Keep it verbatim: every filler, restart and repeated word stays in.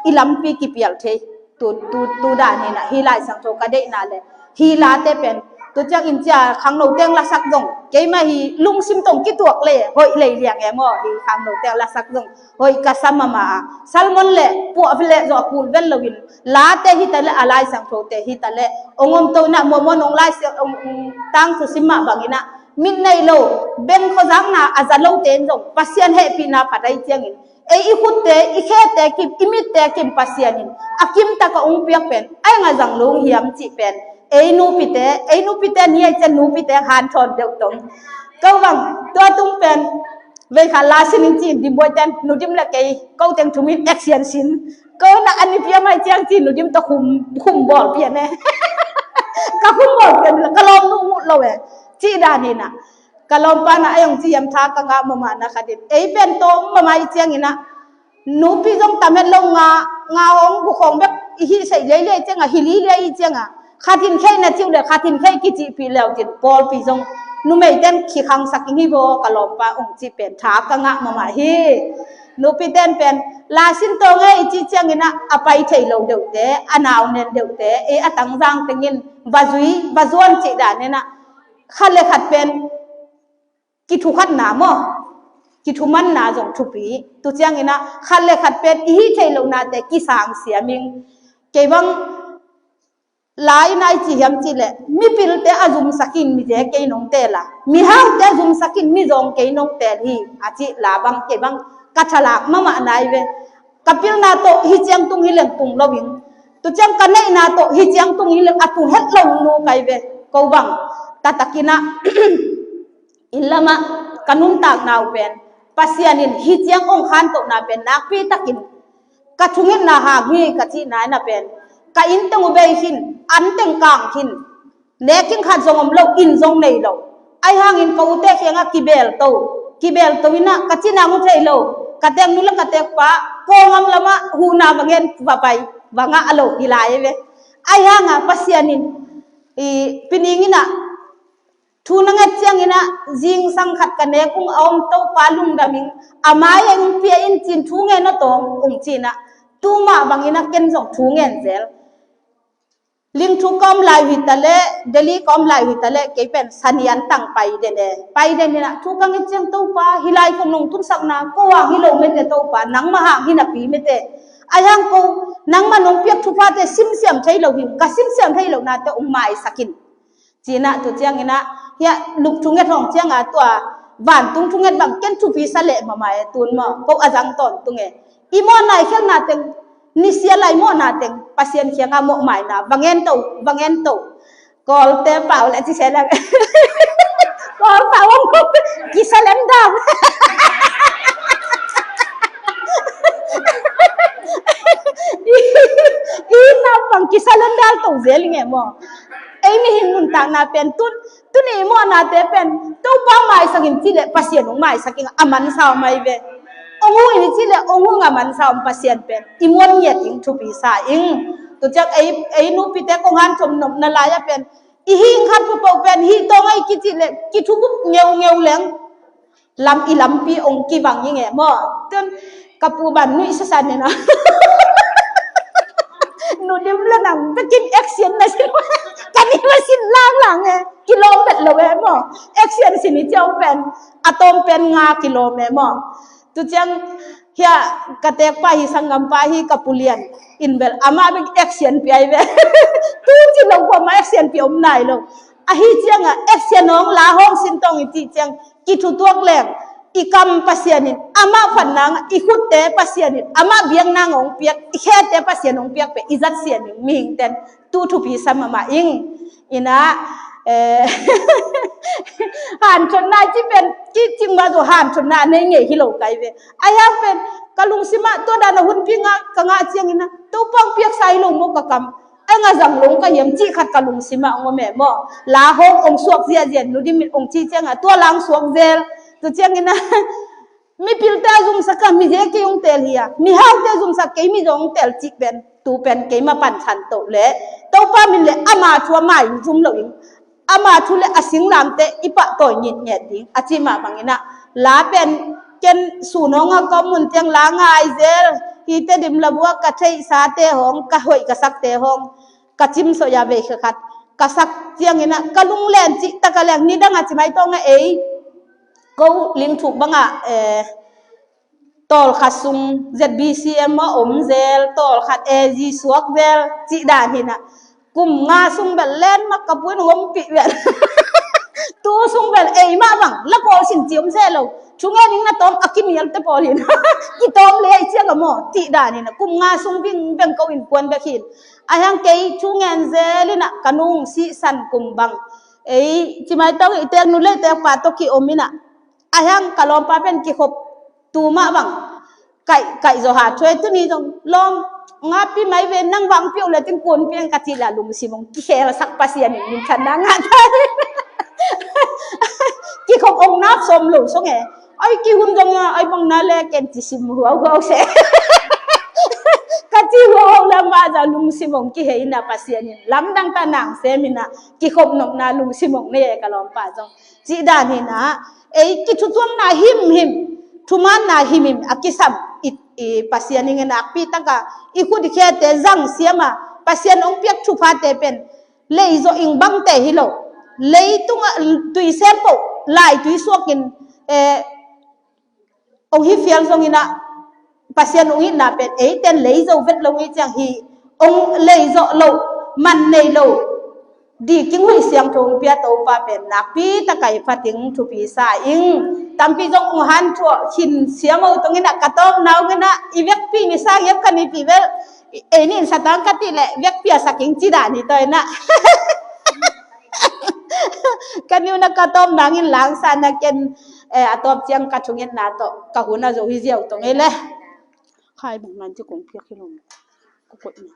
i lampi kipial thei. Tu, tu, tu dan hi na, hi Lai Siangtho ka deihna le hi late pen, tu ciang in cia khangno teng lasak zong keimah hi lungsim tong kituak le hoih lei liang e maw, hi khangno teng lasak zong hoih ka sa mahmah a. Salmon le puah le zong a kul vel loin, late hi ta le, a Lai Siangthote hi ta le, ong om to na, muamua nong Lai Siang, ong, ong tangthu sim mah bangin ah, mit nei lo, beng khuazakna a za lote in zong Pasian hehpihna phat ahih ciangin, ei i khutte, i khete kim, i mitte kim Pasian in a kim taka ong piak pen, ai nga zang lung hiam cih pen, ei nupite, ei nupite ni ai cian nupite hanthawn deuh tong. Ko bang, tua tung pen, vei kha la sin in ci, Dimbuai ten, Nu Dim le kei, ko teng thum in action sin. Ko na an i piam ai ciang ci, Nu Dim to khum, khum bawl pian e. Ka khum bawl pian le, ka lawm nu mut lo e. Ci dan hi na. Ka lawmpa na a yong ci hiam tha ka ngah mahmah na khat in. Ei pen tawm mahmah i ciangin ah, nupi zong tam het lo nga, nga hong bu khong bek i hih seih liailiai ciangah, hi liailiai i ciangah, khat in kheih na ciu le, khat in kheih kicihpih leu cin, pawlpi zong numei ten khi khangsak ing hi baw, ka lawmpa ong cih pen tha ka ngah mahmah hi. Nupi ten pen, la sin tawng e i cih ciangin ah, a pai thei lo deuhte, a nau nen deuhte, ei a tangzang tengin va zui, va zuan cih dan in ah, khat le khat pen, kithukhatna maw, kithumanna zong thupi. Tu ciangin ah, khat le khat pen i hih theih lohnate kisang siam ing. Kei bang lai nai ci hiam cih leh, mipilte a zumsak in mize kei nong teel a, mihaute a zumsak in mizawng kei nong teel hi, a cih la bang kei bang ka thalak mahmah nai ve. Ka pilna tawh hi ciang tung hi leng tung lo ing. Tu ciang ka neihna tawh hi ciang tung hi leng a tung het lo nu kai ve. Ko bang, tatakin ah, inn lamah ka nuntakna uh pen, Pasian in hi ciang ong khantohna pen nakpi takin ka thungetna hang hi ka cihna in ah pen, ka inn teng uh bei khin, an teng kang khin, nekin khat zong om lo, inn zong nei lo. Ahi hangin ka ute kiangah kibeel to, kibeel to in ah ka cina mu thei lo, ka teek nu le ka teek pa, kawngam lamah huhna va ngen va pai, va ngah a lo hi lai ve. Ahi hangah Pasian in, i, pining in ah, thu na nget ciangin ah, zingsang khat ka nek ung a om Topa lungdam ing, a mai ah ung pia in cin thu ngen a tawng ung cin ah, tu mah bangin ah ken zong thu ngen zel. Lingthu ka om lai uh hi ta leh, Delhi ka om lai uh hi ta leh, kei pen sanian tang pai den e. Pai den in ah, thu ka nget ciang Topa, hi lai kong nong tunsakna, ko hang hi lo mete Topa, nangmah hang hi napi mete. Ahi hang ko, nangmah nong piak thuphate simsiam thei lo hi, ka simsiam thei lohnate ong maisak in. Cin ah tu ciangin ah, hiah luk thunget hong ciangah tua, vantung thunget bang ken thupi sa leh mahmah e tun maw, ko a zang tawntung e. I mawhna i khelhna teng, nisia lai mawhna teng, Pasian kiangah mawhmaina, va ngen to, va ngen to. Kawlte pau le ci se leng. Kawl pau om, kisalem dam. I, i na bang kisalem dal to zel nge maw. Ei mihing nuntakna pen tun, tuni i mawhnate pen, Topa maisak in cih leh Pasian ong maisak in a mansa om ahi ve. Ong hung in cih leh ong hung a mansa om Pasian pen i muan ngiat ing, thupi sa ing. Tu ciang ei, ei nupite kong han thom nopna lai ah pen, i hing khat pupau pen, hih tawng ahi kicih leh kithubup ngeungeu leng. Lam i lampi ong kibang i nge maw. Tun ka pu ban nuih sasan nena. Nu Dim le nang bekin action na sin. Kan i ma sin lang lang e. Kilawm bet lo e maw. Action sin i ciau pen. A tawm pen nga kilawm e maw. Tu ciang hiah ka tekpa hi, sanggampa hi, ka pulian in bel amah bek action piai ve. Tu ci lo kua ma action pi om nai lo. Ahi ciangah action hong la hong sin tawng i cih ciang kithutuak leng i kam Pasian in amah phat nangah, i khutte Pasian in amah biak nang hong piak, i khete Pasian hong piak pe i zat sian in mihing ten tu thupi sa mahmah ing. Inah, eh, hanthotna ci pen, ki cing mah zo hanthotna nei ngei hi lo kai ve. Ahi hang pen ka lungsimah tua dana hunpi ngah ka ngah ciang inah, Topa ong piaksa hi lo maw ka kam. Ai nga zang lung ka hiam cih khat ka lungsimah ong om e maw. La hong ong suak ziahziah, Nu Dim in ong cih ciangah tua la ong suak zel. Tu ciang inah, mipilte a zumsak a mize kei ong teel hi a, mihaute a zumsak kei mizawng ong teel cih pen, tu pen keima pan than toh le, Topa min le ama thu a mai zum lo in, ama thu le a singlamte i pahtawi ngitnget ding a cih mah bang inah, la pen ken sunawng a ka om mun tiang la ngai zel. Hite dim labua ka theihsate hong, ka hoih ka sakte hong, ka cimsoh ya vei kha khat ka sak ciangin ah ka lunglen cih taka leng nidang a ci mai tawng a ei ko lingthuk bangah eh, tawlkhat sung Z B C M a om zel, tawlkhat A G suak zel cih dan hinah kum nga sung bel len mak ka puin hong ompih bel tu sung bel ei mah bang la pawl sin ci om seh lo. Thungen ing na tawm a kimialte pawl hin kitawm le ai ciang a maw cih dan hinah kum nga sung ving veng ko innkuan bek hin. A hiang kei thungen zel inah ka nung sihsan kum bang ei ci mai tawng i tek nu le tek pa tawh ki om inah a hiang ka lawmpa pen kikhop tu mah bang kaih kaih zaw ha thuai tuni zong lawm ngapi mai ve nang vang piau le tin kun piang ka cih la lungsim hong kikhel sak Pasian in min khat na ngah thai kikhop hong nap sawm lo song e. Ai kihun zong a ai bang na le ken ci sim huau huau se ka ci huau huau lam a za lungsim hong kihei na Pasian in lamdang ta nang sem ina kikhop nopna lungsim hong ne ka lawmpa zong cih dan hinah ei kithutuamna himhim thumaanna himhim a kisam i, i Pasian i ngenakpi taka i khut i khete zang siama Pasian hong piak thuphate pen leizawh ing bangte hi lo. Leitunga tuisel poh lai tuisuakin eh, hong hi fial zong inah Pasian hong itna pen eiten leizo vet lo ngei ciang hi hong leizawh lo man nei lo di kinghuih siangtho hong pia Topa pen nakpi takai fating thupi sa ing. Tampi zong hong han thuah khin siamo tong inah ka tawm nau ngenah i vekpi mi sang iap ka nipi vel ei nin satang ka tih leh vekpi a saking ci dan hi taw inah ka niu na ka tawm nangin langsa na ken eh, a tawp ciang ka thungetna tawh ka hun a zo hi ziau tong ei le khai bang nan ci kong piak hi lo. Ka koih na.